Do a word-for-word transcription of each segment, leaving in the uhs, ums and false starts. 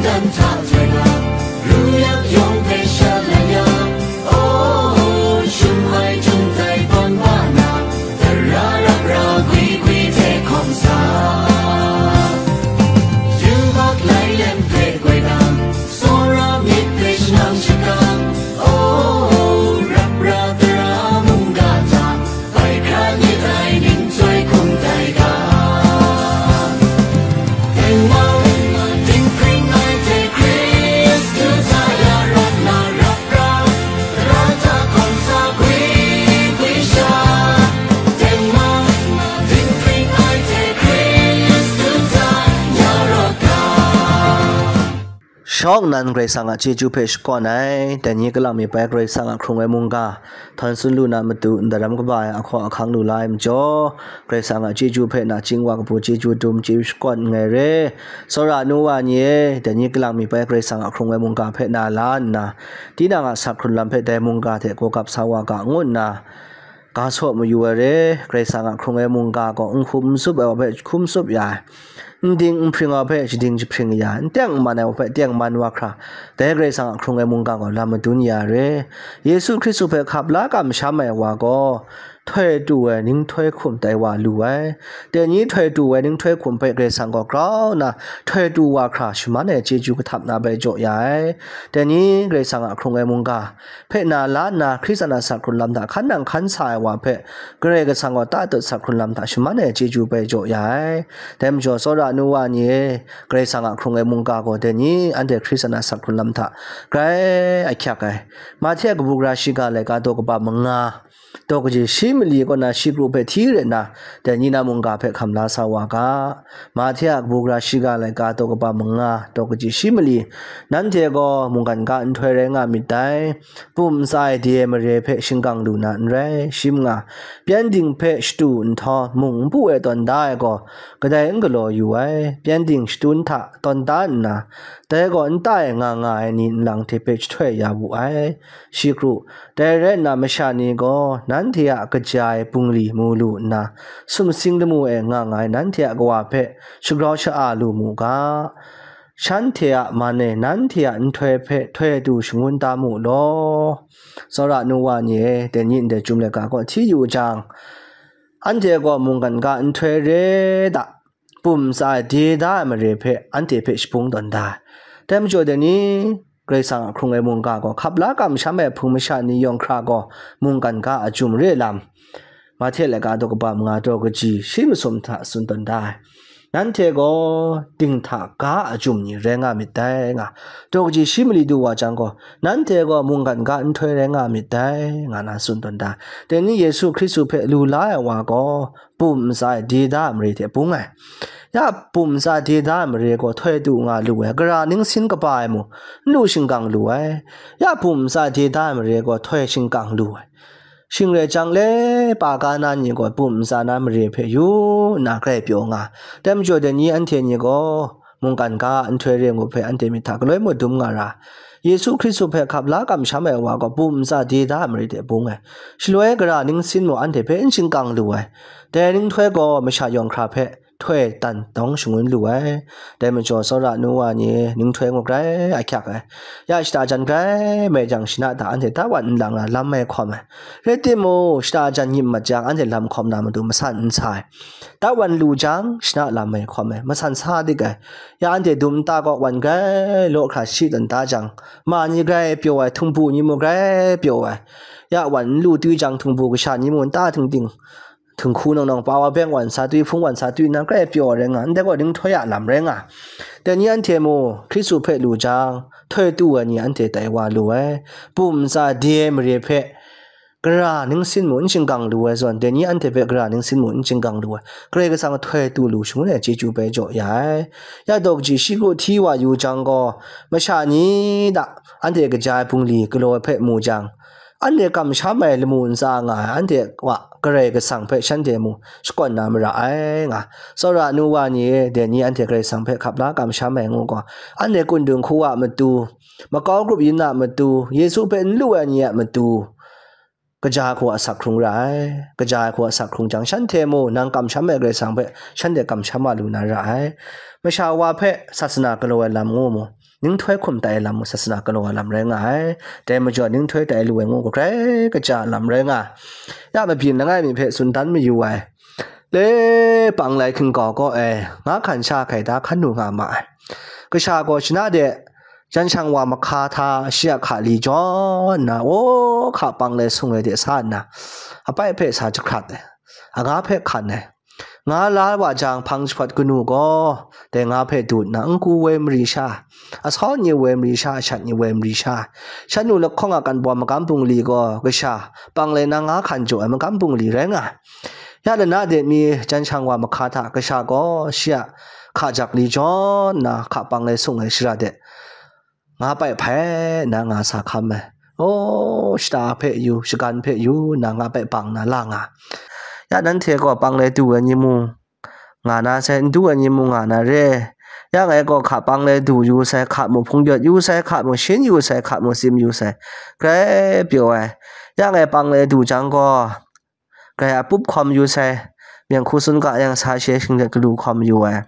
Dan hta htoi nga, ru yak yawng hpe shalai ya, oh, shum ai jung tai tawn ba na, tara rap ra gwi gwi hte hkawm sa. Yubak lai lem hpe goi dang, tsawra myit hpe shanang shakang, oh, rap ra tara mungga hta, bai hkra ni tai ning chyoi hkum tai ga. Tengman, dinghpring ai hte Hkristu hta ya rawt na rap ra, tara hta hkawm sa gwi gwi sha. Tengman, dinghpring ai hte Hkristu hta ya rawt ga. Shawng nnan Karai Kasang a chyeju hpe shakawn ai, dai ni kalang mi bai Karai Kasang a hkrung ai mungga, htawn tsun lu na matu ndaram kaba ai ahkaw ahkang lu la ai majaw, Karai Kasang a chyeju hpe nachying wa kabu chyeju dum chyeju shakawn nngai re. Tsawra nu wa ni e, dai ni kalang mi bai Karai Kasang a hkrung ai mungga hpe na la nna, tinang a sak hkrun lam hpe dai mungga hte gaw gap sa wa ga ngu nna, ga saw mayu ai re. Karai Kasang a hkrung ai mungga gaw n hkum n tsup ai wa hpe hkum tsup ya ai, n ding n hpring ai wa hpe shading jahpring ya ai, n teng n man ai wa hpe teng man wa hkra, dai Karai Kasang a hkrung ai mungga gaw lam madun ya ai re. Yesu Hkristu hpe hkap la kamsham ai wa gaw, htoi tu ai ninghtoi hkum tai wa lu ai. Dai ni htoi tu ai ninghtoi hkum hpe Karai Kasang gaw grau nna htoi tu wa hkra shaman ai chyeju kahtap na bai jaw ya ai. Dai ni Karai Kasang a hkrung ai mungga hpe na la nna, Hkristan a sak hkrun lam hta hkan nang hkan sa ai wa hpe, Karai Kasang gaw tatut sak hkrun lam hta shaman ai chyeju bai jaw ya ai. Dai majaw, tsawra nu wa ni e, Karai Kasang a hkrung ai mungga gaw dai ni anhte Hkristan a sak hkrun lam hta grai ahkyak ai. Mahte a kabu gara shiga laika daw kaba manga, daw kaji shi mali kaw na shi kru hpe hti rai nna, dai ni na mungga hpe hkam la sa wa ga. Mahte a kabu gara shiga laika daw kaba manga, daw kaji shi mali, nanhte gaw mungkan ga nhtoi rai nga myit dai. Pum ntsa ai de ai mare hpe shingkang lu na n rai, shi manga, pyengdin hpe shatu nhtawm, mung npu e tawn da ai gaw, kadai n galaw yu ai, pyengdin shatu hta tawn da nna, dai gaw nta e nga nga ai ni nlang hte hpe jahtoi ya wu ai. Shi kru, dai rai nna, masha ni gaw nanhte a kaja ai bungli mu lu nna, sumsing lamu e nga nga ai nanhte a Kawa hpe shagrau sha-a lu mu ga. Shanhte a man e nanhte a nhtoi hpe htoi du shangun da mu law. Tsawra nu wa ni e, dai ni ndai chyum laika kaw hti yu jang, anhte gaw mungkan ga nhtoi re da, pum ntsa ai de da ai mare hpe anhte hpe shabung tawn da ai. Dai majaw dai ni, Karai Kasang a hkrung ai mungga gaw hkap la kamsham ai Hpung masha ni yawng hkra gaw mungkan ga a jum re lam, Mahte laika daw kaba manga, daw kaji shi masum hta tsun tawn da ai. Nanhte gaw dinghta ga a jum ni rai nga myit dai, nga, daw kaji shi mali du wa jang gaw, nanhte gaw mungkan ga nhtoi rai nga myit dai, nga na tsun tawn da ai. Dai ni Yesu Hkristu hpe lu la ai wa gaw, pum ntsa ai de da ai mare hte bung ai. Ya pum ntsa de da ai mare gaw htoi du nga lu ai, gara ningsin kaba ai mung, n lu shingkang lu ai. Ya pum ntsa de da ai mare gaw htoi shingkang lu ai. Shing rai jang le, pa ga na ni gaw pum ntsa na mare hpe yu nna grai pyaw nga. Dai majaw dai ni anhte ni gaw mungkan ga a nhtoi re ngu hpe anhte myit hta galoi mung dum nga ra. Yesu Hkristu hpe hkap la kamsham ai wa gaw pum ntsa de da ai mare hte bung ai. Shaloi gara ningsin mung anhte hpe n shingkang lu ai. Dai ninghtoi gaw masha yawng hkra hpe htoi dan dawng shangun lu ai. Dai majaw, tsawra nu wa ni ninghtoi ngu grai ahkyak ai. Ya shada jan grai mai jang, shana hta anhte tawn n lang na lam mai hkawm ai. Rai timung, shada jan nyim mat jang, anhte lam hkawm na matu masan n sa ai. Tawn lu jang, shana lam mai hkawm ai, masan sa dik ai. Ya anhte dum nta kaw wan grai law hkra shi tawn da jang, ma ni grai pyaw ai, htingbu ni mung grai pyaw ai. Ya wan n lu twi jang, htingbu kasha ni mung nta tingting, htinghku nawn nawn pa wa beng wan sa twi, hpung wan sa twi nna grai pyaw ai rai nga, ndai gaw ninghtoi a lam rai nga. Dai ni anhte mung Hkristu hpe lu jang, htoi tu ai ni anhte tai wa lu ai. Pum ntsa de ai mare hpe gara ningsin mung n shingkang lu ai zawn, dai ni anhte hpe gara ningsin mung n shingkang lu ai. Karai Kasang htoi tu lu shangun ai chyeju bai jaw ya ai. Ya daw kaji shi kru hti wa yu jang gaw, masha ni hta anhte kaja ai bungli galaw ai hpe mu jang, anhte kamsham ai lamu ntsa nga ai, anhte wa Karai Kasang hpe shanhte mung shakawn na mara ai, nga. Tsawra nu wa ni e, dai ni anhte Karai Kasang hpe hkap la kamsham ai ngu gaw, anhte kundung hku a matu, makau grup yin a matu, Yesu hpe n lu ai ni a matu, kaja ai hku a sak hkrung ra ai. Kaja ai hku a sak hkrung jang, shanhte mung nang kamsham ai Karai Kasang hpe shanhte kamsham wa lu na ra ai. Masha wa hpe sasana galaw ai lam ngu mu, ninghtoi hkum tai lam mung sasana galaw ai lam rai nga ai. Dai majaw ninghtoi tai lu ai ngu gaw grai kaja ai lam rai nga ai. Ya mabyin langai mi hpe tsun dan mayu ai. Le pang lai hkingkau kaw e, nga hkan sha hkai da hkan lu nga ma ai. Kasha gaw shana de, jan shang wa mahka hta shi a hka li jaw nna, o, hka pang lai sung ai de sa nna, apai hpe sa jahkrat ai, anga hpe hkan ai. Nga la wa jang, hpang jahpawt kanu gaw dai nga hpe du nna, n ku woi mari sha, asau ni woi mari sha, ashat ni woi mari sha, shan nu lahkawng a kan baw magam bungli gaw kasha pang lai na nga hkan jaw ai magam bungli rai nga ai. Ya lana de mi jan shang wa mahka hta kasha gaw shi a hka jak li jaw nna, hka pang lai sung ai shara de nga pai hpai nna nga sa hkam ai. O, shata hpe yu, shagan hpe yu nna nga pai bang na la nga. Ya nanhte gaw pang lai du ai ni mung nga na sai, n du ai ni mung nga na re. Ya ngai gaw hka pang lai du yu sai, hka mu hpung yawt yu sai, hka mu shin yu sai, hka mu tsim yu sai, grai pyaw ai. Ya ngai pang lai du jang gaw, grai a pup hkawm yu sai, myen hku sun ga yang sa she shinglet galu hkawm yu ai.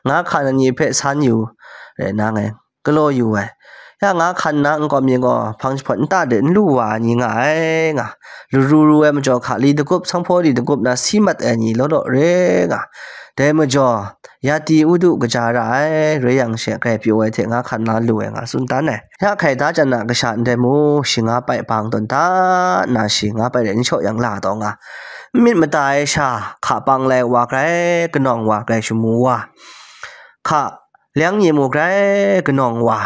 Nga hkan ai ni hpe san yu, rai nna ngai galaw yu ai. Ya nga hkan na nkawm ni gaw hpang jahpawt nta de n lu wa ai ni nga ai nga. Laru ru ai majaw hka li dagup, sanghpaw li dagup na si mat ai ni law law re nga. Dai majaw, ya ti u du kaja ra ai, rai yang she grai pyaw ai hte nga hkan na lu ai nga tsun dan ai. Ya hkai da jan na kasha ndai mu, shi nga pai bang tawn da nna shi nga pai de n shaw yang la taw nga. N myit mada ai sha, hka pang lai wa grai kanawng wa, grai shamu wa, hka lyang ni mu grai kanawng wa,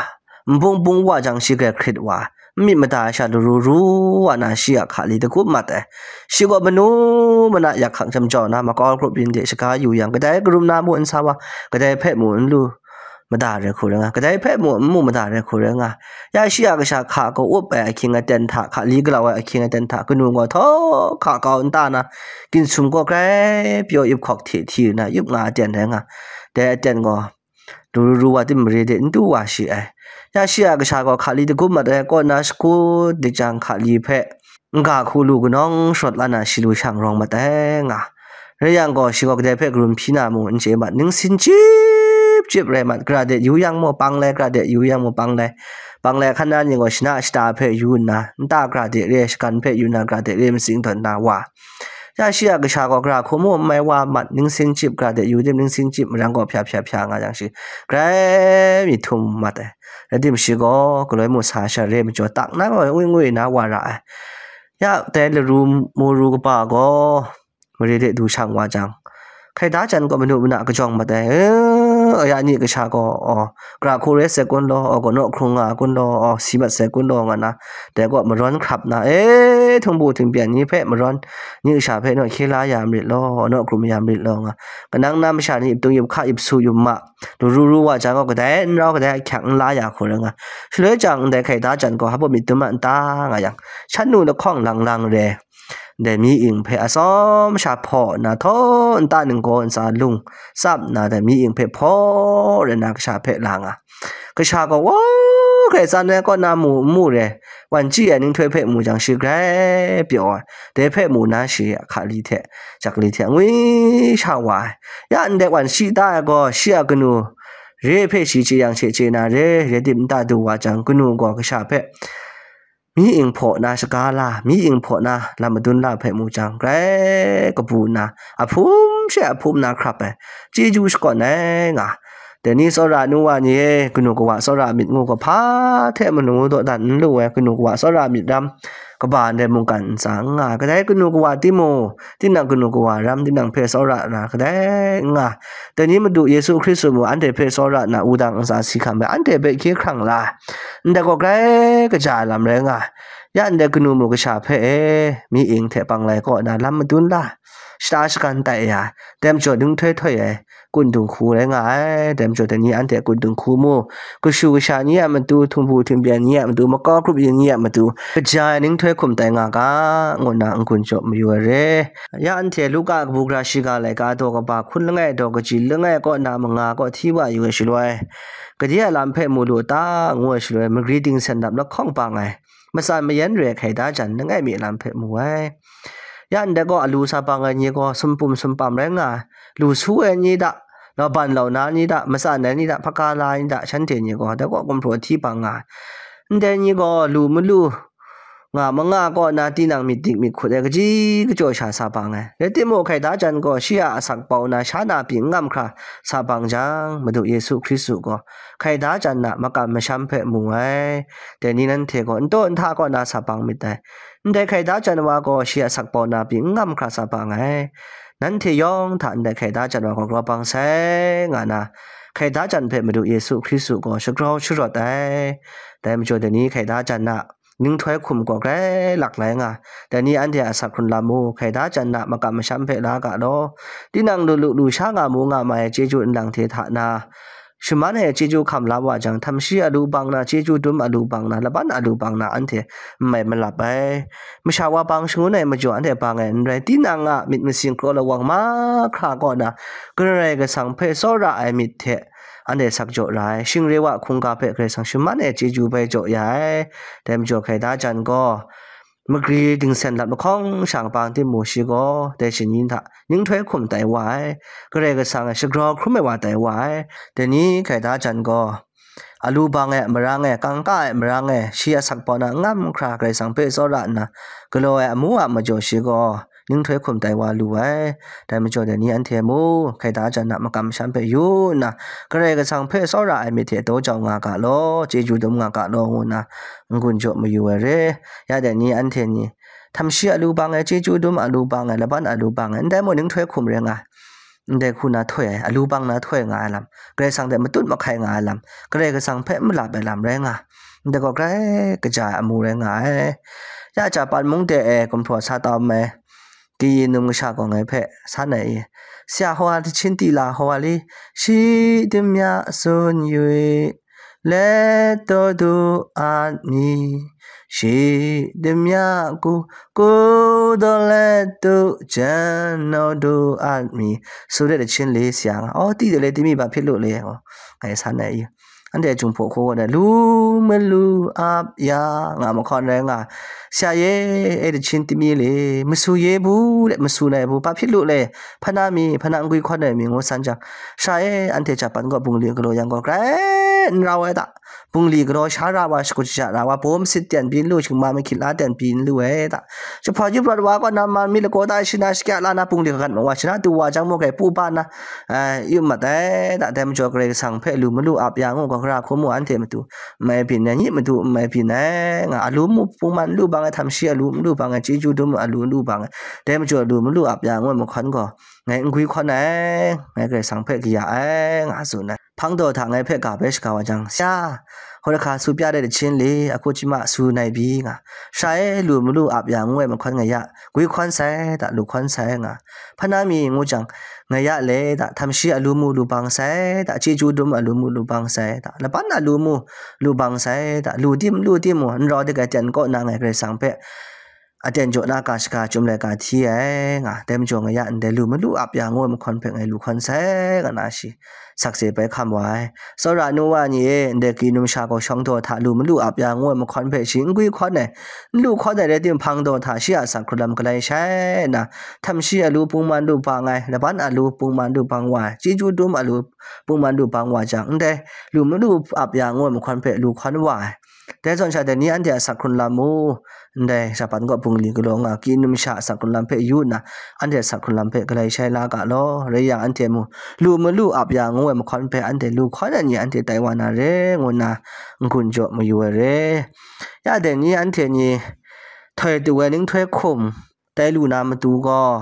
nbung bung wa jang shi grai hkrit wa, n myit mada ai sha laru ru wa na shi a hka li dagup mat ai. Shi gaw manu mana yak hkak jam jaw na makau grup yin de shaga yu yang, kadai karum na mu n sa wa, kadai hpe mu n lu mada re hku rai nga, kadai hpe mu n mu mada re hku rai nga. Ya shi a kasha hka gaw up ai ahkying aten hta, hka li galau ai ahkying aten hta, kanu gaw htawk hka kau nta na, ginsum gaw grai pyaw ip hkawk hte hti na yup nga aten rai nga. Dai aten gaw laru ru wa tim mare de n du wa shi ai. Ya shi a kasha gaw hka li dagup mat ai kaw na shakut dik jang hka li hpe n ga hku lu kanawng shawt la na shi lu shang rawng mat ai nga. Rai yang gaw, shi gaw kadai hpe karum hpyi na mu n chye mat, ningsin chyip chyip rai mat, gara de yu yang mu, pang lai gara de yu yang mu, pang lai, pang lai hkan na ni gaw, shana shata hpe yu nna, nta gara de re, shagan hpe yu nna, gara de re matsing tawn na wa. Ya shi a kasha gaw gara hku mu n mai wa mat, ningsin chyip gara de yu tim, ningsin chyip marang gaw hpya hpya hpya nga yang shi, grai myit htum mat ai. Rai tim shi gaw, galoi mu sa sha re majaw, tak na gaw ngwi ngwi na wa ra ai. Ya, dai laru mu ru kaba gaw, mare de du shang wa jang, hkai da jan gaw manu mana kajawng mat ai, eh, ya ni kasha gaw, oh, gara hku rai sai kun law, oh, gaw naw hkrung nga kun law, oh, si mat sai kun law, nga na, dai gaw marawn hkrap na, eh, htingbu htingpyan ni hpe marawn, ni kasha hpe naw hkye la ya marit law, naw hkrum ya marit law, nga, kanang na masha ni ip tung ip hka ip su ip ma, laru ru wa jang gaw, kadai n rau, kadai ahkyak n la ya hku rai nga, shaloi jang ndai hkai da jan gaw, hpa myit dum a n ta, nga yang, shan nu lahkawng lang lang re. Dai mi ing hpe atsawm sha hpaw nna, htaw nta ninggaw ntsa lung tsap nna, dai mi ing hpe hpaw rai nna, kasha hpe la nga. Kasha gaw, wa, grai tsan ai kaw na mu n mu re, wan chyi ai ninghtoi hpe mu jang, shi grai pyaw ai, dai hpe mu na, shi a hka li hte, jak li hte angwi sha wa ai. Ya ndai wan shi ta ai gaw, shi a kanu re hpe shi chye yang she chye na re, rai tim nta du wa jang, kanu gaw kasha hpe mi ing hpaw na shaga la, mi ing hpaw na lam madun la hpe mu jang, grai kabu nna, ahpum she ahpum na hkrap ai, chyeju shakawn ai nga. Dai ni tsawra nu wa ni e, kanu kawa tsawra myit ngu ga hpa hte manu dawdan n lu ai, kanu kawa tsawra myit ram kaba ndai mungkan ntsa n nga ai. Kadai kanu kawa timung, tinang kanu kawa ram tinang hpe tsawra na kadai n nga. Dai ni Madu Yesu Hkristu mung anhte hpe tsawra nna wudang ntsa si hkam ai, anhte hpe hkye hkrang la ai. Ndai gaw grai kaja ai lam rai nga ai. Ya ndai kanu mu kasha hpe e, mi ing hte pang lai kaw na lam madun la, shata shagan tai ya, dai majaw ninghtoi htoi ai, kun dung hku rai nga ai. Dai majaw dai ni anhte kun dung hku mu, kashu kasha ni a matu, htingbu htingpyan ni a matu, makau grup yin ni a matu, kaja ai ninghtoi hkum tai nga ga, ngu nna n-gun jaw mayu ai re. Ya anhte Luka kabu gara shiga laika daw kaba hkun langai daw kaji langai kaw na manga kaw hti wa yu ai shaloi, gade a lam hpe mu lu ta, ngu ai shaloi, magri dingsen dap lahkawng bang ai, matsan mayan re ai hkai da jan langai mi lam hpe mu ai. Ya ndai gaw alu sa bang ai ni gaw sumpum sumpam rai nga ai, lu su ai ni da, Laban launa ni hta, matsan ai ni hta, hpaka la ni hta, shanhte ni gaw dai kaw gumhpraw hti bang nga ai. Ndai ni gaw lu malu nga manga kaw na tinang myit dik myit hkut ai kaji kachyaw sha sa bang ai. Rai timung, hkaida jan gaw shi a asak bau na sha na pyi n ngam hkra sa bang jang, Madu Yesu Hkristu gaw hkaida jan a makam masham hpe mu ai. Dai ni nanhte gaw n taw n hta kaw na sa bang myit dai. Ndai hkaida jan wa gaw shi a asak bau na pyi n ngam hkra sa bang ai. Nanhte yawng hta ndai hkaida jan wa gaw grau bang sai nga na, hkaida jan hpe Madu Yesu Hkristu gaw shagrau sharawt ai. Dai majaw dai ni hkaida jan a ninghtoi hkum gaw grai lak lai nga, dai ni anhte a asak hkrun lam mu, hkaida jan a makam masham hpe la ga law. Tinang lu lu lu sha nga mu nga mai ai chyeju nlang hte hta na, shaman ai chyeju hkam la wa jang, htamshi alu bang na, chyeju dum alu bang na, laban alu bang na, anhte n mai malap ai. Masha wa bang shangun ai majaw anhte bang ai n rai, tinang a myit masin kraw lawang mahkra kaw na, Karai Kasang hpe tsawra ai myit hte anhte sak jaw ra ai. Shing re wa hkungga hpe Karai Kasang shaman ai chyeju bai jaw ya ai. Dai majaw hkaida jan gaw, magri dingsen lat mahkawng shang bang timung, shi gaw dai shani hta ninghtoi hkum tai wa ai, Karai Kasang e shagrau hkrum ai wa tai wa ai. Dai ni hkaida jan gaw, alu bang e marang e, kangka e marang e, shi a sakpawt na ngam hkra Karai Kasang hpe tsawra nna, galaw ai amu a majaw shi gaw ninghtoi hkum tai wa lu ai. Dai majaw dai ni anhte mu, hkaida jan a makam shan hpe yu nna, Karai Kasang hpe tsawra ai myit hte daw jau nga ga law, chyeju dum nga ga law, ngu nna n-gun jaw mayu ai re. Ya dai ni anhte ni, htamshi alu bang ai, chyeju dum alu bang ai, laban alu bang ai, ndai mung ninghtoi hkum rai nga ai. Ndai hku na htoi ai, alu bang na htoi nga ai lam, Karai Kasang hte matut mahkai nga ai lam, Karai Kasang hpe n malap ai lam rai nga, ndai gaw grai kaja ai amu rai nga ai. Ya Japan mung de e gumhpraw sa tau ai kayi num kasha gaw ngai hpe san ai i, Sya hawa, dachin tila hawa li, shi dimya sun yu i, let taw du at mi, shi dimya ku, ku daw let du, jan naw du at mi, su de dachin li sya nga. Aw, ti de le, ti mi ba hpyi lu le, aw, ngai san ai i. Anhte Jinghpaw hku gaw na, lu malu ap ya nga mahkawn rai nga, sya ye, e dachin ti mi le, masu ye bu le, masu nai bu, ba hpyi lu le, hpana mi, hpana n gwi hkawn ai mi ngu san jang, sha e, anhte Japan gaw bungli galaw yang gaw grai n rau ai ta. Bungli galaw sha ra wa, shakut shaja ra wa, baw masit ten pyi n lu, shingma mahkyit la ten pyi n lu ai ta. Jahpawt jahpawt wa kaw na man mi lagaw ta shana shakya la na, bungli kagat ma wa, shana du wa jang maw, grai pu ba na, ai, yu mat ai ta. Dai majaw Karai Kasang hpe lu malu ap ya ngu gaw, gara hku mu anhte matu n mai byin ai, nyi matu n mai byin ai nga, alu mu pungman lu bang ai, htamshi alu malu bang ai, chyeju dum alu malu bang ai, dai majaw lu malu ap ya ngu ai mahkawn gaw, ngai n gwi hkawn ai, ngai Karai Kasang hpe kaya ai, nga tsun ai. Hpang daw hta ngai hpe ga bai shaga wa jang, sya, hkawhkra su pya de dachin le, ahku chyima su nai bi nga, sha e, lu malu ap ya ngu ai mahkawn ngai ya gwi hkawn sai ta, lu hkawn sai nga, hpana mi ngu jang, ngai ya le ta, htamshi alu mu lu bang sai ta, chyeju dum alu mu lu bang sai ta, laban alu mu lu bang sai ta, lu tim lu tim mu, n rau dik ai ten kaw na ngai Karai Kasang hpe aten jaw na ga shaga chyum laika hti ai nga, dai majaw ngai ya ndai lu malu ap ya ngu ai mahkawn hpe ngai lu hkawn sai nga na shi sakse bai hkam wa ai. Tsawra nu wa ni e, ndai kayi num sha gaw shawng daw hta lu malu ap ya ngu ai mahkawn hpe shi n gwi hkawn ai, n lu hkawn ai rai timung, hpang daw hta shi a asak hkrun lam galai shai nna, htamshi alu pungman lu bang ai, laban alu pungman lu bang wa ai, chyeju dum alu pungman lu bang wa jang, ndai lu malu ap ya ngu ai mahkawn hpe lu hkawn wa ai. Dai zawn sha dai ni anhte a asak hkrun lam mu, ndai Japan kaw bungli galaw nga, kayi num sha asak hkrun lam hpe yu nna, anhte asak hkrun lam hpe galai shai la ga law, rai yang, anhte mung lu malu ap ya ngu ai mahkawn hpe anhte lu hkawn ai ni anhte tai wa na re, ngu nna n-gun jaw mayu ai re. Ya dai ni anhte ni htoi tu ai ninghtoi hkum tai lu na matu gaw,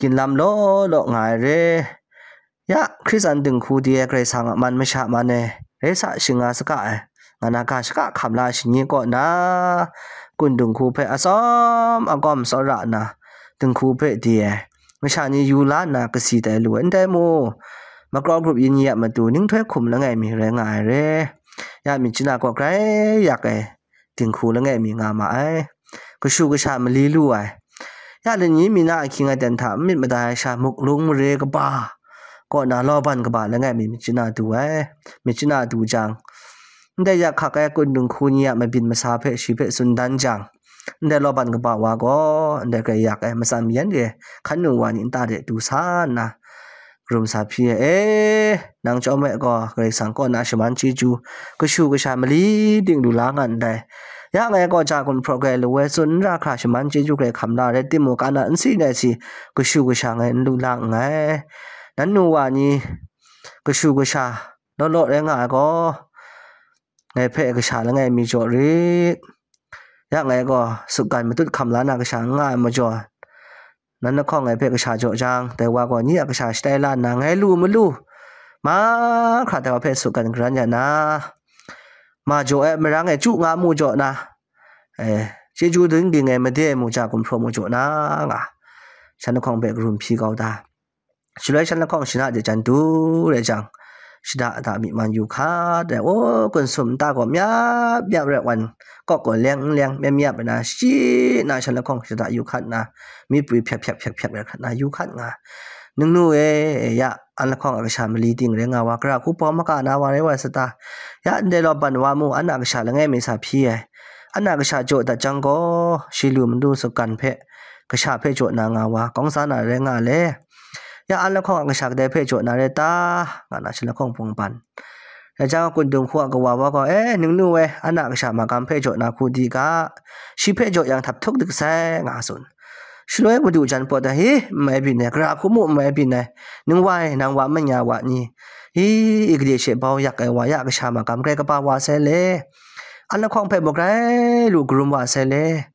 ginlam law law nga ai re. Ya, Hkristan dinghku de ai Karai Kasang a man masha man e, rai sa, shing nga saga ai, nga na ga shaga hkam la ai shani kaw na, kun dinghku hpe atsawm agawm tsawra nna, dinghku hpe de ai masha ni yu la nna kasi tai lu ai, ndai mu, makau grup yin ni a matu ninghtoi hkum langai mi rai nga ai re. Ya, myit chyanna kaw grai yak ai dinghku langai mi nga ma ai. Kashu kasha mali lu ai. Ya, lani mi na ahkying aten hta n myit mada ai sha, muk lung mare kaba kaw na, lawban kaba langai mi myit chyanna du ai. Myit chyanna du jang, ndai yak hkak ai kun dinghku ni a mabyin masa hpe shi hpe tsun dan jang, ndai lawban kaba wa gaw ndai grai yak ai matsan mayan re ai hkan nu wa ni nta de du sa nna, Karum sa hpyi e, e, nang chyawm e gaw, Karai Kasang kaw na shaman chyeju, kashu kasha mali ting lu la nga ndai. Ya ngai gaw ja gumhpraw grai lu ai, tsun n ra hkra shaman chyeju grai hkam la rai timung, ka na n si nai si, kashu kasha ngai n lu la nngai. Nan nu wa ni, kashu kasha law law rai nga ai gaw, ngai hpe kasha langai mi jaw rit. Ya ngai gaw, sutgan matut hkam la na kasha n nga ai majaw, nan lahkawng ngai hpe kasha jaw jang, dai wa gaw nye a kasha shatai la nna, ngai lu malu, mahkra dai wa hpe sutgan garan ya na, ma jaw ai marang e chyu nga mu jaw na, eh, chyeju dun ging ai made ai mu ja gumhpraw mu jaw na, nga, shan lahkawng hpe karum hpyi kau da. Shaloi shan lahkawng shana de jan du rai jang, shada da myi man yu hkat ai, o, gunsum nta gaw myap myap rai wan, kawk gaw leng n leng, myap myap rai na, shi na shan lahkawng shada yu hkat na, myi pwi hpyak hpyak hpyak hpyak rai hkat na, yu hkat nga. Ningnu e, ya, an lahkawng a kasha mali ting rai nga wa, gara hku pawng maka na wa rai wa sa ta? Ya, ndai law ban wa mu, an a kasha langai mi sa hpyi ai. An a kasha jaw dat jang gaw, shi lu madu sutgan hpe, kasha hpe jaw na nga wa, kawng sa na rai nga le. Ya, an lahkawng a kasha kadai hpe jaw na rai ta? Nga na shan lahkawng pawng ban. Rai jang, kundung hku a kawa wa gaw, "E, ningnu e, an a kasha magam hpe jaw na hku di ga, shi hpe jaw yang htap htuk dik sai," nga tsun. Shaloi madu jan pawt ai, "Hi, n mai byin ai, gara hku mu n mai byin ai, ning wa e, nang wa manya wa ni, hi, i gade she bau yak ai wa ya kasha magam grai kaba wa sai le, an lahkawng hpe mung grai lu karum wa sai le."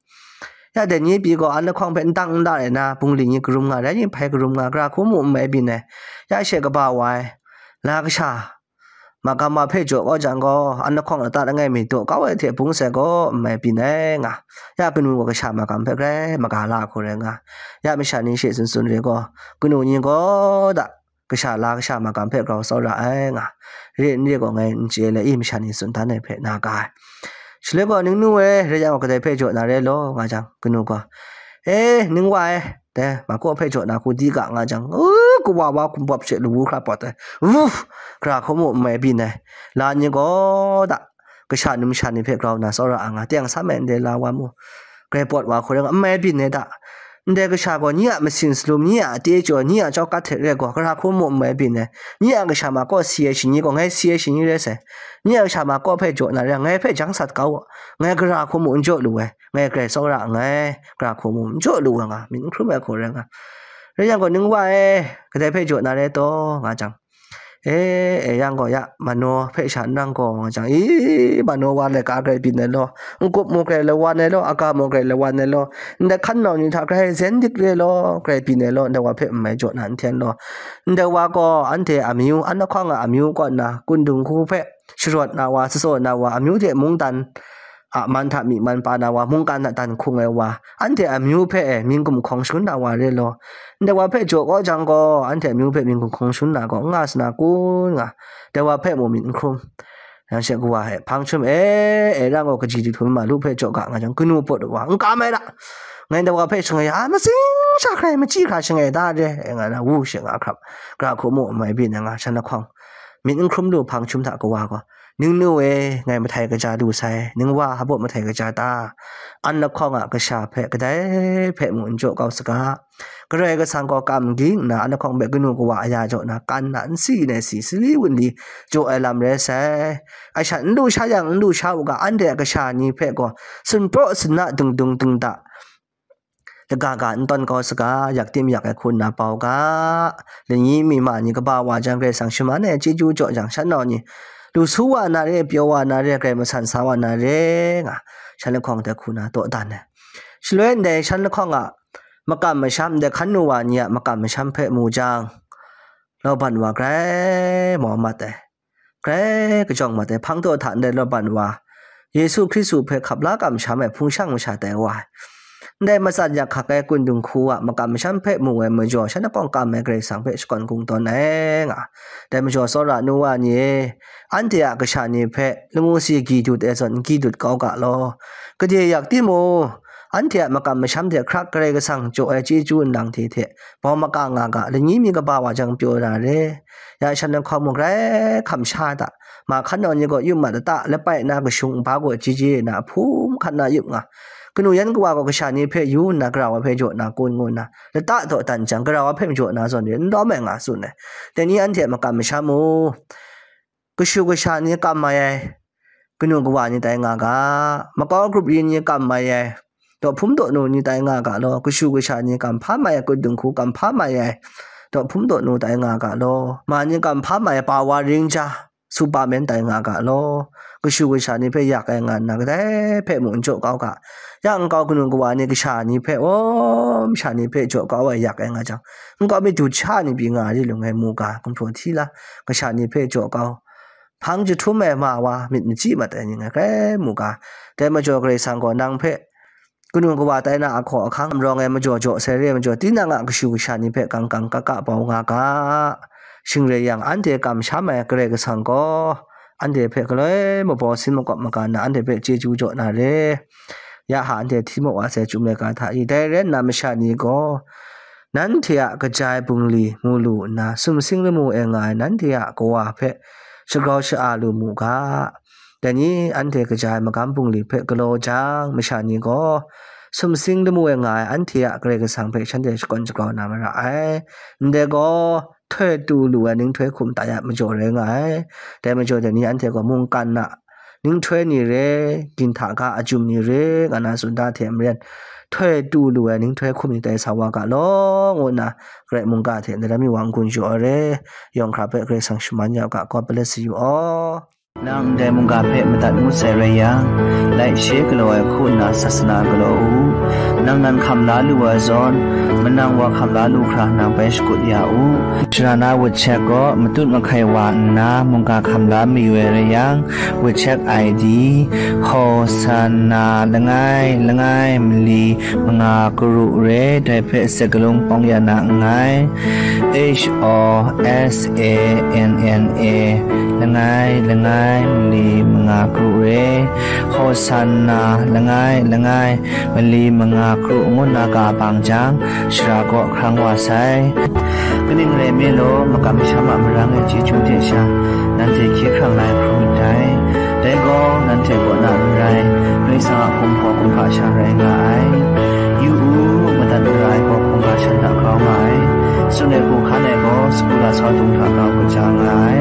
Ya dai ni pyi gaw, an lahkawng hpe n dang n da ai na, bungli ni karum nga, rai ni hpai karum nga, gara hku mu n mai byin ai, ya she kaba wa ai, la kasha magam wa hpe jaw kau jang gaw, an lahkawng lata langai mi daw kau ai hte bung sai gaw n mai byin ai nga, ya kanu gaw kasha magam hpe grai maga la hku rai nga, ya masha ni she tsun tsun re gaw, kanu ni gaw da, kasha la kasha magam hpe grau tsawra ai nga, re n re gaw ngai n chye le, i masha ni tsun dan ai hpe na ga ai. Shaloi gaw, "Ningnu e, rai yang gaw kadai hpe jaw na rai law?" nga jang, kanu gaw, "E, ning wa e, dai, ma kaw hpe jaw na hku di ga," nga jang, u, kawa wa hkum bawp she lawu hkra pawt ai, u, gara hku mu n mai byin ai, la ni gaw da, kasha numsha ni hpe grau na tsawra a nga, teng sam ai ndai la wa mu, grai pawt wa hku rai nga, n mai byin ai da. Ndai kasha gaw, nye a masin salum, nye a atejaw, nye a chawkat hte re gaw, gara hku mu n mai byin ai. Nye a kasha ma kaw si ai shani gaw, ngai si ai shani rai sai. Nye a kasha ma kaw hpe jaw na rai, ngai hpe jang sat kau, ngai gara hku mu n jaw lu ai, ngai grai tsawra nngai, gara hku mu n jaw lu ai nga, myit n hkrum ai hku rai nga. Rai yang gaw, "Ning wa e, kadai hpe jaw na rai taw?" nga jang, "E, e yang gaw, ya, manaw hpe sha n rang gaw," nga jang, "I, manaw wa laika grai byin ai law, n-gup mung grai lawan ai law, aga mung grai lawan ai law, ndai hkan nau ni hta grai zen dik re law, grai byin ai law, ndai wa hpe n mai jaw na n hten law, ndai wa gaw anhte amyu, an lahkawng a amyu kaw nna, kundung hku hpe sharawt na wa, tsatsaw na wa, amyu hte mungdan a man hta myi man pa na wa, mungkan hta dan hkung ai wa, anhte amyu hpe e mying gumhkawng shangun na wa re law, ndai wa hpe jaw kau jang gaw, anhte amyu hpe mying gumhkawng shangun na gaw, n nga sa na kun?" nga, dai wa hpe mu myit n hkrum. Yang she kawa e, "Hpang chyum e, e rang gaw kaji dihtum ma lu hpe jaw ga," nga jang, kanu pawt wa, "N kam ai ra, ngai ndai wa hpe shangai a, matsing sha hkrai machyi hkra shangai da re," e nga na, wu she nga hkrap, gara hku mu n mai byin ai nga, shan lahkawng myit n hkrum lu hpang chyum hta kawa gaw, "Ningnu e, ngai mahtai kaja lu sai, ning wa hpa baw mahtai kaja ta? An lahkawng a kasha hpe kadai hpe mu n jaw kau saga. Karai Kasang gaw kam ging nna, an lahkawng hpe kanu kawa aya jaw na, kan na, n si nai si, sali wunli jaw ai lam rai sai. Ai shat n lu sha yang, n lu sha u ga, anhte a kasha ni hpe gaw, sunpraw sunna, dingdung dingda, lagaga n tawn kau saga, yak tim yak ai hku nna bau ga, lani mi ma ni kaba wa jang, Karai Kasang shaman ai chyeju jaw jang, shan nau ni lu su wa na re, pyaw wa na re, grai masan sa wa na re," nga, shan lahkawng dai hku na taw dan ai. Shaloi ndai shan lahkawng a makam masham, ndai hkan nu wa ni a makam masham hpe mu jang, Laban wa grai mau mat ai, grai kajawng mat ai, hpang taw hta ndai Laban wa, Yesu Hkristu hpe hkap la kamsham ai hpung shang masha tai wa ai. Ndai matsat yak hkak ai kundung hku a makam masham hpe mu ai majaw, shan lahkawng kam ai Karai Kasang hpe shakawn kungdawn ai nga. Dai majaw, tsawra nu wa ni e, anhte a kasha ni hpe lamu si gyi dut ai zawn, n gyi dut kau ga law. Gade yak timung, anhte a makam masham hte hkrak Karai Kasang jaw ai chyeju nlang hte hte, bau maka nga ga, lani mi kaba wa jang pyaw na re. Ya shan lahkawng mung grai hkam sha da, Ma hkan nau ni gaw yup mat lata, lapai na kashung nba gaw chyeji na hpum hkan na yup nga. Kanu yan kawa gaw kasha ni hpe yu nna, grau ai hpe jaw na kun ngu nna, lata daw dan jang, grau ai hpe majaw na zawn de, n dawm ai nga tsun ai. Dai ni anhte makam masham u. Kashu kasha ni kam mai ai, kanu kawa ni tai nga ga, makau grup yin ni kam mai ai, daw hpum daw nu ni tai nga ga law, kashu kasha ni kam hpa mai ai, kudung hku kam hpa mai ai, daw hpum daw nu tai nga ga law, ma ni kam hpa mai ai, pawa ring ja, Superman tai nga ga law, kashu kasha ni hpe yak ai nga nna, kadai hpe mung n jaw kau ga, ya nkau kanu kawa ni kasha ni hpe, aw, masha ni hpe jaw kau ai yak ai nga jang, nkau mi du sha ni pyi nga ai ri lung ai mu ga, gumhpraw hti la, kasha ni hpe jaw kau, hpang jahtum ai ma wa, myit machyi mat ai ni ngai hkrai mu ga, dai majaw Karai Kasang gaw nang hpe kanu kawa tai na ahkaw ahkang rawng ai majaw jaw sai re ai majaw, tinang a kashu kasha ni hpe kang kang ka ka bau nga ga. Shing rai yang, anhte kamsham ai Karai Kasang gaw anhte hpe galoi mabaw sin makawp maga nna, anhte hpe chyeju jaw na re. Ya ha anhte Htimaw a sai chyum laika hta i, dai rai nna masha ni gaw, nanhte a kaja ai bungli mu lu nna, sumsing lamu e nga ai nanhte a kawa hpe shagrau sha-a lu mu ga. Dai ni anhte kaja ai magam bungli hpe galaw jang, masha ni gaw sumsing lamu e nga ai anhte a Karai Kasang hpe shanhte shakawn shagrau na mara ai. Ndai gaw, htoi tu lu ai ninghtoi hkum ta ya majaw rai nga ai. Dai majaw dai ni anhte gaw mungkan a ninghtoi ni re, ginhta ga a jum ni re, nga na tsun da hte maren, htoi tu lu ai ninghtoi hkum ni tai sa wa ga law, ngu nna Karai mungga hte ndai lam mi wa n-gun jaw ai re. Yawng hkra hpe Karai Kasang shaman ya u ga, God bless you all. Nang ndai mungga hpe madat ngut sai rai yang, laishe galaw ai hku nna sasana galaw u. Nang nan hkam la lu ai zawn, manang wa hkam la lu hkra nang bai shakut ya u. Shara na WeChat gaw matut mahkai wa nna mungga hkam la mayu ai rai yang, WeChat I D, Hosanna langai langai mali manga karu re, dai hpe sakalung pawng ya na nngai. H O S A N N A langai langai mali manga karu re, Hosanna langai langai mali manga karu ngu nna ga bang jang, shara kaw hkrang wa sai. Kaning rai me law, makam masham a marang e chyeju de sha, nanhte hkye hkrang lai hkrum myit dai. Dai gaw, nanhte kaw na n rai, Karai Kasang a hkum gaw hkungga sha rai nga ai. Yu u, madat mara ai gaw hkungga shan hta grau nga ai. Tsun ai hku hkan ai gaw, sagu lasau dung hta grau kaja nga ai.